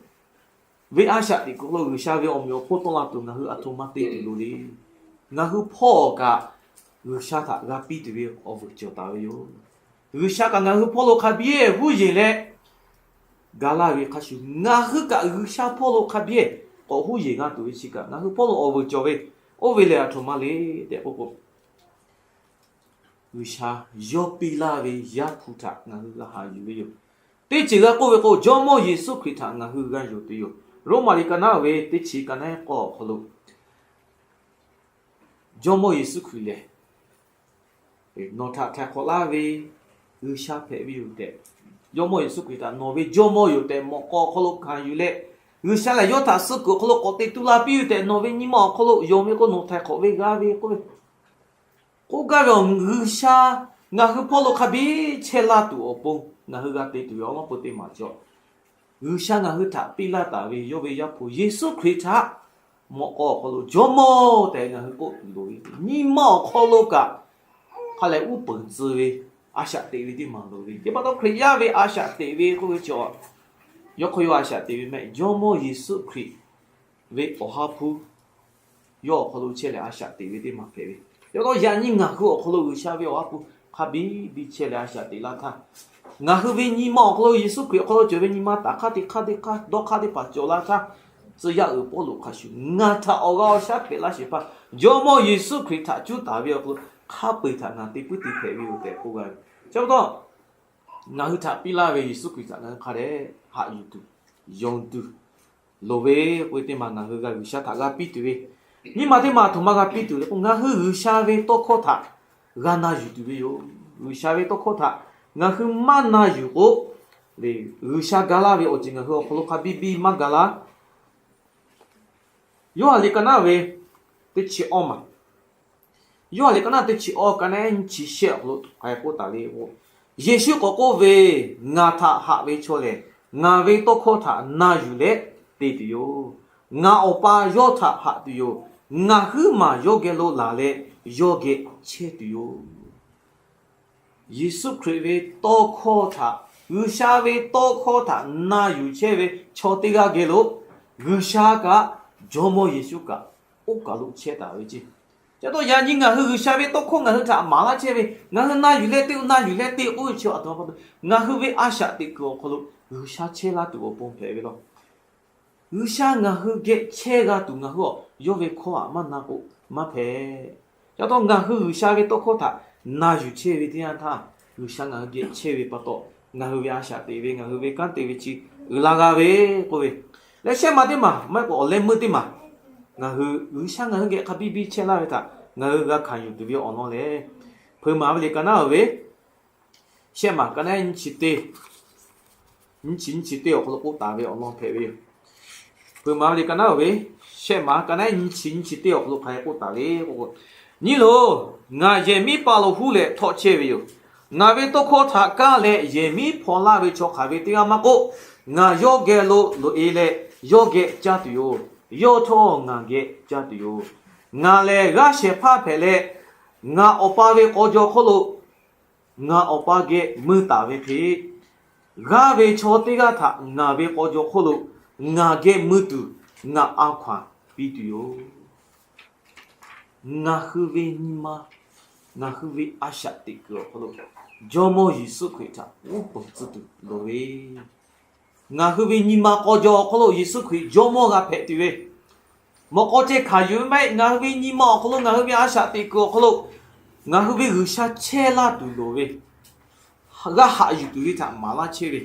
ve a shaꞈ teꞈ kuiˬ lo G'uiˬsha ve awˬ meꞈ awˬ hponˇ tawˆ la tuˬ ngaˬ hui aˬ htoꞈ ma te tuˬ loˍ le. Ngaˬ hui hpawˇ kaꞈ G'uiˬsha htaꞈ g'a piˇ tuˬ ve awˬ vuiˬ cawˬ taˍ ve yoˬ. G'uiˬsha kaꞈ ngaˬ hui hpawˇ lo hk'a biˇ huˉ yeˬ leh ga laˇ ve hk'a shuˍ, ngaˬ hui kaꞈ G'uiˬsha hpawˇ lo hk'a biˇ k'awꞈ huˉ yeˬ g'a tuˬ ve chi kaꞈ ngaˬ hui hpawˇ lo awˬ vuiˬ cawˬ ve, oˇ ve lehˬ aˬ htoꞈ ma le tehꞈ k'oˆ k'o, G'uiˬsha yawˇ piˇ laˇ ve Yaˇ hpu htaꞈ ngaˬ hui g'a haꞈ yuˬ ve yoˬ. Teˇ ceuˬ g'a k'oˆ ve k'o, Jawˇmawˇ Yeˍsuˆ Hkriꞈ htaꞈ ngaˬ hui g'a yonˍ tuˬ yoˬ. Roˉmaꞈ liꞈ ka naˉ ve teˇ chi ka naˉ k'awˇ awˬ hk'aw lo, Jawˇmawˇ Yeˍsuˆ Hkriꞈ lehˬ nawˬ htaꞈ htaiˍ hk'awꞈ laˇ ve G'uiˬsha hpehꞈ ve yoˬ tehꞈ, Jawˇmawˇ Yeˍsuˆ Hkriꞈ htaꞈ nawˬ ve Jawˇmawˇ yoˬ tehꞈ mawꞈ k'aw awˬ hk'aw lo hkanˍ yuˬ leh, G'uiˬsha lehˬ yawˇ htaꞈ suh kuiˬ awˬ hk'aw lo k'awꞈ te tu la piˇ ve tehꞈ nawˬ ve nyi ma awˬ hk'aw lo yonˍ ve k'o, nawˬ htaiˍ hk'awꞈ ve g'a ve k'oˆ ve, k'oˆ gaˇ ve awˬ, G'uiˬsha ngaˬ hui hpawˇ lo hk'a biˇ chehˇ laˇ tuˬ awˬ pon ngaˬ hui g'a te tuˬ ve awˬ lawn peu teˇ maˬ cawˬ. G'uiˬsha ngaˬ hui htaꞈ piˇ laˇ taˍ ve yawˇ ve Yaˇ hpu Yeˍsuˆ Hkriꞈ htaꞈ mawꞈ k'aw awˬ hk'aw lo Jawˇmawˇ tehꞈ ngaˬ hui k'oˆ tuˬ loˍ ve, nyi ma awˬ hk'aw lo kaꞈ hk'a lehˬ uˉ peunˍ tcuh ve a shaꞈ teꞈ ve teˇ maˬ loˍ ve, chi pa taw Hkriꞈ yaˇ ve a shaꞈ teꞈ ve k'oˆ ve chi, yawˇ hk'aw yawˇ a shaꞈ teꞈ ve mehˆ, Jawˇmawˇ Yeˍsuˆ Hkriꞈ ve Awˬ ha hpu yawˇ awˬ hk'aw lo chehˇ leh a shaꞈ teꞈ ve teˇ maˬ hpehꞈ ve. Chi pa taw yaꞈ nyi ngaˬ hui awˬ hk'aw lo G'uiˬsha ve Awˬ ha hpu hk'a biˇ biˇ chehˇ leh a shaꞈ teꞈ laˇ htaˇ, ngaˬ hui ve nyi ma awˬ hk'aw lo Yeˍsuˆ Hkriꞈ awˬ hk'aw lo cawˬ ve nyi ma taꞈ hk'aˇ teˇ hk'aˇ teˇ hk'aˇ dawˇ hk'aˇ teˇ hpaˍ cawˬ laˇ htaˇ, tcuh yaˇ uiˍ Pawˇluꞈ hk'a shuˍ ngaˬ htaꞈ awˬ g'a awˬ shaˉ hpehꞈ laˇ sheˍ hpaˇ Jawˇmawˇ Yeˍsuˆ Hkriꞈ htaꞈ cuˉ taˍ ve awˬ hk'aw lo hk'a peu-eˬ htaꞈ ngaˬ te puiˉ te hpehꞈ ve yoˬ tehꞈ k'oˆ g'a ve. Chi pa taw ngaˬ hui htaꞈ piˇ laˇ ve Yeˍsuˆ Hkriꞈ htaꞈ ngaˬ hui hk'a dehꞈ haꞈ yuˬ tuˬ, yonˍ tuˬ loˍ ve k'oˆ ve teˇ maˬ ngaˬ hui g'a G'uiˬsha htaꞈ g'a piˇ tuˬ ve, nyiˇ maˬ teˇ maˬ aˬ htoꞈ ma g'a piˇ tuˬ le k'o, ngaˬ hui G'uiˬsha ve tawˇ hkawˇ htaꞈ g'a na yuˬ tuˬ ve yoˬ. G'uiˬsha ve tawˇ hkawˇ htaꞈ ngaˬ hui maˇ na yuˬ k'o, G'uiˬsha ga laˇ ve awˬ ceuˬ ngaˬ hui awˬ hk'aw lo hk'a biˇ biˇ maˇ ga laˇ. Yoˇhanˬ liꞈ ka naˉ ve teˇ chi awˇ maˬ, Yoˇhanˬ liꞈ ka naˉ teˇ chi awˇ ka naˉ nyiˇ chi shehˆ awˬ hk'aw lo k'ai k'oˆ taˍ le k'o, Yeˍsuˆ k'awꞈ k'oˆ ve, Ngaˬ htaꞈ haꞈ ve chaw lehˬ, ngaˬ ve tawˇ hkawˇ htaꞈ na yuˬ leh te tuˬ yoˬ. Ngaˬ Awˬ pa yawˇ htaꞈ haꞈ tuˬ yoˬ. Ngaˬ huiˉ maˬ yawˇ geh lo laˬ leh, yawˇ geh chehˇ tuˬ yoˬ. Yeˍsuˆ Hkriꞈ ve tawˇ hkawˇ htaꞈ, G'uiˬsha ve tawˇ hkawˇ htaꞈ na yuˬ chehˇ ve chaw teˇ g'aˇ geh lo G'uiˬsha kaꞈ Jawˇmawˇ Yeˍsuˆ kaꞈ oˇ kaˬ lo chehˇ taˍ ve ceˇ. Ca taw yaꞈ nyi ngaˬ hui G'uiˬsha ve tawˇ hkawˇ ngaˬ hui htaꞈ maˍ laˇ chehˇ ve, ngaˬ hui na yuˬ leh te, na yuˬ leh te k'oˆ ve chi a htoꞈ ma pa taw, ngaˬ hui ve a shaꞈ teꞈ kuiˬ awˬ hk'aw lo G'uiˬsha chehˇ laˇ tuˬ awˬ pon hpehꞈ ve law. G'uiˬsha ngaˬ hui geh chehˇ g'a tuˬ ngaˬ hui a yawˇ ve hkawˇ htaꞈ maˇ na k'o maˇ hpehꞈ. Ca taw ngaˬ hui G'uiˬsha ve tawˇ hkawˇ htaꞈ na yuˬ chehˇ ve teˇ yanˇ htaˇ, G'uiˬsha ngaˬ hui geh chehˇ ve pa taw, ngaˬ hui ve a shaꞈ teꞈ ve, ngaˬ hui ve kanˉ te ve chi uiˍ la g'a ve k'oˆ ve, leh shehˆ maˬ teˇ maˬ maˇ heˆ k'o awˬ leh meuˇ teˇ maˬ ngaˬ hui G'uiˬsha ngaˬ hui geh hk'a biˇ biˇ chehˇ laˇ ve htaꞈ ngaˬ hui g'a hkanˍ yuˬ tuˬ ve awˬ lawn lehˬ, Hpeuꞈ maˍ ve liꞈ ka naˉ uiˍ ve shehˆ maˬ ka naˉ nyiˇ chi teˇ, nyiˇ chi nyiˇ chi teˇ awˬ hk'aw lo k'oˆ taˍ ve awˬ lawn hpehꞈ ve yoˬ. Hpeuꞈ maˍ ve liꞈ ka naˉ uiˍ ve shehˆ maˬ ka naˉ nyiˇ chi nyiˇ chi teˇ awˬ hk'aw lo hk'aˬ hk'e k'oˆ taˍ le k'o, Nyiˇ loˬ, ngaˬ yehˬ miˉ pa lo huˉ leh htawˆ chehˇ ve yoˬ. Ngaˬ ve tawˇ hkawˇ htaꞈ kaˇ leh yehˬ miˉ hpaw laˇ ve chaw hk'aˬ ve teˇ g'aˇ maˇ k'oˆ, ngaˬ yawˇ geh lo loꞈ-e leh yawˇ geh caˇ tuˬ yoˬ. Yawˇ htawˇ ngaˬ geh caˇ tuˬ yoˬ. Ngaˬ lehˬ g'aˇ shehˍ hpaˇ hpehꞈ leh, ngaˬ Awˬ pa ve k'aw jaw hk'oˆ lo ngaˬ Awˬ pa geh mui taˍ ve hk'e, g'aˇ ve chaw teˇ g'aˇ htaꞈ ngaˬ ve k'aw jaw hk'oˆ lo ngaˬ geh mui tuˬ ngaˬ a hkaw-anˬ piˇ tuˬ yoˬ. Ngaˬ hui ve nyi ma, ngaˬ hui ve a shaꞈ teꞈ kuiˬ awˬ hk'aw lo Jawˇmawˇ Yeˍsuˆ Hkriꞈ htaꞈ uˉ peunˍ tcuh tuˬ loˍ ve, ngaˬ hui ve nyi ma k'aw jaw awˬ hk'aw lo Yeˍsuˆ Hkriꞈ Jawˇmawˇ g'a hpehꞈ tuˬ ve, mawꞈ k'aw ceh hkanˍ yuˬ ve maˇ heˆ. Ngaˬ hui ve nyi ma awˬ hk'aw lo, ngaˬ hui ve a shaꞈ teꞈ kuiˬ awˬ hk'aw lo ngaˬ hui ve G'uiˬsha chehˇ laˇ tuˬ loˍ ve, g'a haꞈ yuˬ tuˬ ve htaꞈ maˍ laˇ chehˇ ve,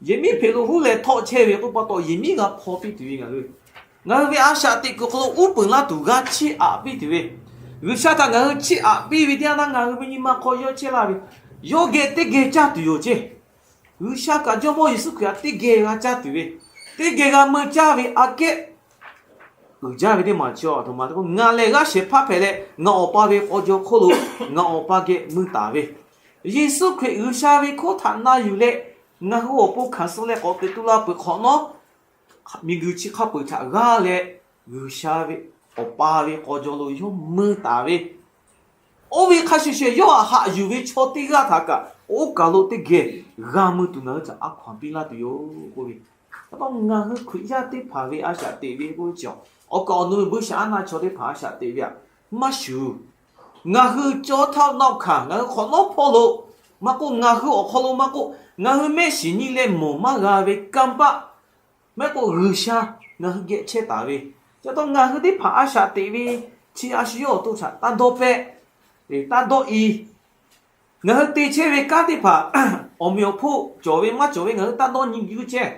yehˬ miˉ hpeꞈ lo huˉ leh htawˆ chehˇ ve k'oˆ pa taw, yehˬ miˉ g'a hpaw piˇ tuˬ ve ngaˬ hui, ngaˬ hui ve a shaꞈ teꞈ kuiˬ hk'aw lo uˉ peunˍ laˇ tuˬ g'a chiˇ aꞈ piˇ tuˬ ve, G'uiˬsha htaꞈ ngaˬ hui chiˇ aꞈ piˇ ve teˇ yanˇ htaˇ ngaˬ hui ve nyi ma hk'aw yawˇ chehˇ laˇ ve, yawˇ geh teˇ geh caˇ tuˬ yoˬ ceˇ. G'uiˬsha kaꞈ Jawˇmawˇ Yeˍsuˆ Hkriꞈ htaꞈ teˇ geh g'a caˇ tuˬ ve, teˇ geh g'a mui caˇ ve aꞈ kehˉ uiˍ jaˇ ve teˇ maˬ chi a htoꞈ ma te k'o, ngaˬ lehˬ g'aˇ shehˍ hpaˇ hpehꞈ leh ngaˬ Awˬ pa ve k'aw jaw hk'oˆ lo ngaˬ Awˬ pa geh mui taˍ ve, Yeˍsuˆ Hkriꞈ G'uiˬsha ve hkawˇ htaꞈ na yuˬ leh ngaˬ hui awˬ pon hkanˍ suh leh k'awꞈ teꞈ tu la peuˬ hk'awꞈ nawˉ, miˬguiˬ chi hk'a peu-eˬ htaꞈ g'aˇ leh G'uiˬsha ve Awˬ pa ve k'aw jaw lo yawˇ mui taˍ ve, oˇ ve hk'a shuˍ shuˍ yawˇ htaꞈ haꞈ yuˬ ve chaw teˇ g'aˇ htaꞈ kaꞈ oˇ kaˬ lo teˇ geh g'a mui tuˬ ngaˬ hui htaꞈ a hkaw-anˬ piˇ laˇ tuˬ yoˬ k'oˆ ve. Aˬ pa taw ngaˬ hui Hkriꞈ yaˇ teˇ hpaˍ ve a shaꞈ teꞈ ve k'oˆ ve chi, awˬ kaˍ awˬ nu ve buiˇshaˆaˉnaˆ chaw teˇ hpaˍ a shaꞈ teꞈ ve htaꞈ maˇ shuˍ. Ngaˬ hui cawˇ htaˇ naˆ hkanˍ, ngaˬ hui hk'awꞈ nawˉ hpawˇ lo maˇ k'oˆ, ngaˬ hui awˬ hk'aw lo maˇ k'oˆ, ngaˬ hui mehˆ shiˍ nyi leh mawˬ maˇ g'a ve kanˇ paˆ maˇ k'oˆ, G'uiˬsha ngaˬ hui geh chehˇ taˍ ve, ca taw ngaˬ hui teˇ hpaˍ a shaꞈ teꞈ ve chi a shu yawˇ awˬ to htaꞈ taˇ dawˇ pehˆ, taˇ dawˇ i. Ngaˬ hui te chehˇ ve kanˉ teˇ hpaˍ awˬ meꞈ awˬ hponˇ cawˬ ve maˇ cawˬ ve ngaˬ hui taˇ dawˇ nyi guiˇ chehˇ.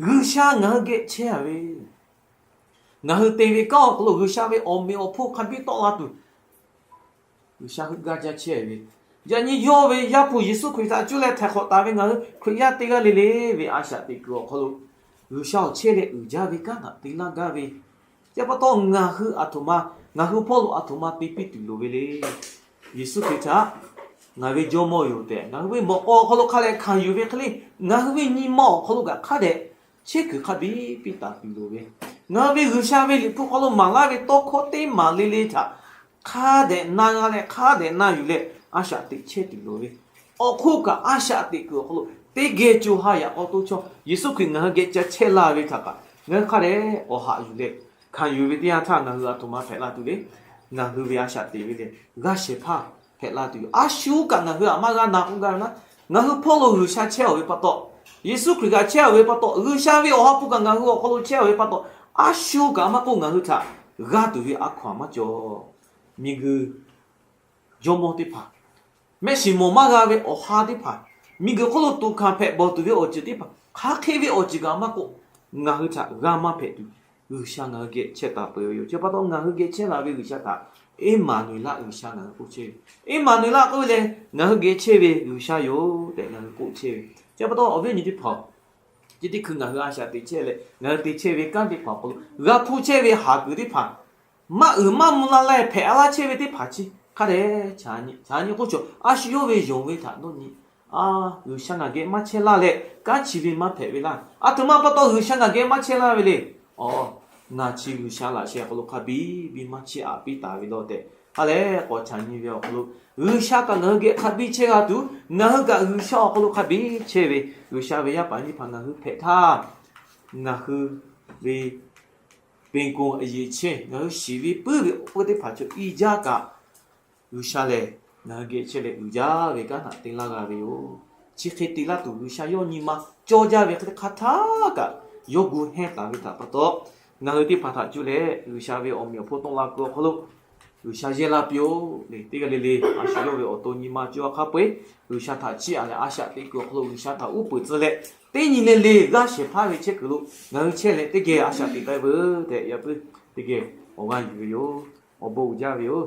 G'uiˬsha ngaˬ hui geh chehˇ ve, ngaˬ hui te ve kanˉ awˬ hk'aw lo G'uiˬsha ve awˬ meꞈ awˬ hponˇ hk'a biˇ tawˆ la tuˬ G'uiˬsha heuˆ gaˇ jaˇ chehˇ ve, yaꞈ nyi yawˇ ve Yaˇ hpu Yeˍsuˆ Hkriꞈ htaꞈ cuˇ leh htaiˍ hk'awꞈ taˍ ve ngaˬ hui Hkriꞈ yaˇ teˇ g'aˇ le le ve a shaꞈ teꞈ kuiˬ awˬ hk'aw lo G'uiˬsha awˬ chehˇ leh uiˍ jaˇ ve kanˉ htaꞈ te laˇ gaˇ ve, chi pa taw ngaˬ hui a htoꞈ ma, ngaˬ hui hpawˇ lo a htoꞈ ma te piˇ tuˬ loˍ ve le. Yeˍsuˆ Hkriꞈ htaꞈ ngaˬ ve Jawˇmawˇ yoˬ tehꞈ ngaˬ hui ve mawꞈ k'aw awˬ hk'aw lo hk'a leh hkanˍ yuˬ ve hk'e le, ngaˬ hui ve nyi ma awˬ hk'aw lo kaꞈ hk'a dehꞈ chehˇ kuiˬ hk'a biˇ piˇ taˍ tuˬ loˍ ve, ngaˬ hui ve G'uiˬsha ve Liꞈ hpu hk'aw lo maˍ laˇ ve tawˇ hkawˇ teˇ maˬ le le htaꞈ hk'a dehꞈ na g'a leh hk'a dehꞈ na yuˬ leh a shaꞈ teꞈ chehˇ tuˬ loˍ ve, awˬ hk'oˆ kaꞈ a shaꞈ teꞈ kuiˬ awˬ hk'aw lo teˇ geh co ha yaꞈ k'aw toˇ chaw Yeˍsuˆ Hkriꞈ ngaˬ hui geh ca chehˇ la ve htaꞈ kaꞈ ngaˬ hui hk'a dehꞈ k'awꞈ haꞈ yuˬ leh hkanˍ yuˬ ve teˇ yanˇ htaˇ ngaˬ hui a htoꞈ ma hpehꞈ la tuˬ le. Ngaˬ hui ve a shaꞈ teꞈ ve lehˬ g'aˇ shehˍ hpaˇ hpehꞈ la tuˬ yoˬ. A shu kaꞈ ngaˬ hui htaꞈ maˇ g'a na k'oˆ gaˇ ve naˉ, ngaˬ hui hpawˇ lo G'uiˬsha chehˇ-aˬ ve pa taw, Yeˍsuˆ Hkriꞈ kaꞈ chehˇ-aˬ ve pa taw, G'uiˬsha ve Awˬ ha hpu kaꞈ ngaˬ hui awˬ hk'aw lo chehˇ-aˬ ve pa taw, a shu kaꞈ maˇ k'oˆ ngaˬ hui htaꞈ g'a tuˬ ve a hkaw-anˬ maˇ cawˬ. Miˬguiˬ jawˇmawˇ teˇ hpaˍ, mehˆ shiˍ mawˬ maˇ g'a ve awˬ ha teˇ hpaˍ, miˬguiˬ hk'oˆ lo tuꞈ hkanˍ hpehꞈ bawˬ tuˬ ve awˬ ceuˬ teˇ hpaˍ, hk'aˬ hk'e ve awˬ ceuˬ kaꞈ maˇ k'oˆ, ngaˬ hui htaꞈ g'a maˇ hpehꞈ tuˬ G'uiˬsha ngaˬ hui geh chehˇ taˍ peuˬ ve yoˬ. Chi pa taw ngaˬ hui geh chehˇ la ve G'uiˬsha htaꞈ Eˇmaˍnuˍeˍlaˆ G'uiˬsha ngaˬ hui k'oˆ chehˇ ve. Eˇmaˍnuˍeˍlaˆ k'oˆ ve lehˬ ngaˬ hui geh chehˇ ve G'uiˬsha yoˬ tehꞈ ngaˬ hui k'oˆ chehˇ ve. Chi pa taw awˬ viˉ awˬ nyi teˇ hpaˍ, chi teˇ hkui ngaˬ hui a shaꞈ teꞈ chehˇ leh ngaˬ hui te chehˇ ve kanˉ teˇ hpaˍ awˬ hk'aw lo g'a hpuˇ chehˇ ve haˍ kuiˬ teˇ hpaˍ, maˇ uiˍ maˇ mvuh la leh hpehꞈ a laˇ chehˇ ve teˇ hpaˍ chi hk'a dehꞈ chaꞈ nyi k'oˆ cawˬ. A shu yawˇ ve yonˍ ve htaꞈ dawˇ nyi, a, G'uiˬsha ngaˬ geh maˇ chehˇ laˇ leh kanˉ chi ve maˇ hpehꞈ ve laˇ. A htoꞈ ma pa taw G'uiˬsha ngaˬ geh maˇ chehˇ laˇ ve le. Aˬ, ngaˬ chi G'uiˬsha laꞈ sheh awˬ hk'aw lo hk'a biˇ biˇ maˇ chiˇ aꞈ piˇ taˍ ve law tehꞈ, ha lehˬ k'awꞈ chaꞈ nyi ve awˬ hk'aw lo, G'uiˬsha kaꞈ ngaˬ hui geh hk'a biˇ chehˇ g'a tuˬ, ngaˬ hui kaꞈ G'uiˬsha awˬ hk'aw lo hk'a biˇ chehˇ ve, G'uiˬsha ve yaˇ paˍ nyiˇ hpaˍ ngaˬ hui hpehꞈ htaˇ, ngaˬ hui ve ပင်ကိုယ်အရည်အချင်း, ngaˬ hui shiˍ ve puiˉ ve awˬ hk'oˆ teˇ hpaˍ cawˬ i jaˇ kaꞈ, G'uiˬsha lehˬ ngaˬ hui geh chehˇ leh uiˍ jaˇ ve kanˉ htaꞈ te laˇ g'a ve yoˬ. Chi hk'e te laˇ tuˬ, G'uiˬsha yawˇ nyi ma cawˇ jaˇ ve hk'e hk'aˇ htaˇ kaꞈ yawˇ gu hehnˇ taˍ ve htaꞈ pa taw, ngaˬ hui teˇ hpaˍ htaꞈ cuˇ leh G'uiˬsha ve awˬ meꞈ awˬ hponˇ tawˆ la kuiˬ awˬ hk'aw lo G'uiˬsha yehˇ laˇ piˇ-oˆ le. Teˇ g'aˇ le le a shu yawˇ ve awˬ to nyi ma cawˇ hk'aˇ peu-eˬ, G'uiˬsha htaꞈ chiˇ aꞈ leh a shaꞈ teꞈ kuiˬ awˬ hk'aw lo G'uiˬsha htaꞈ uˉ peunˍ tcuh leh, teˇ nyi le le g'aˇ shehˍ hpaˇ ve chehˇ kuiˬ lo ngaˬ hui chehˇ leh teˇ geh a shaꞈ teꞈ taˍ veuˬ tehꞈ yaꞈ puiˉ teˇ geh awˬ g'aˇ yuˬ ve yoˬ. Awˬ bon uiˍ jaˇ ve yoˬ.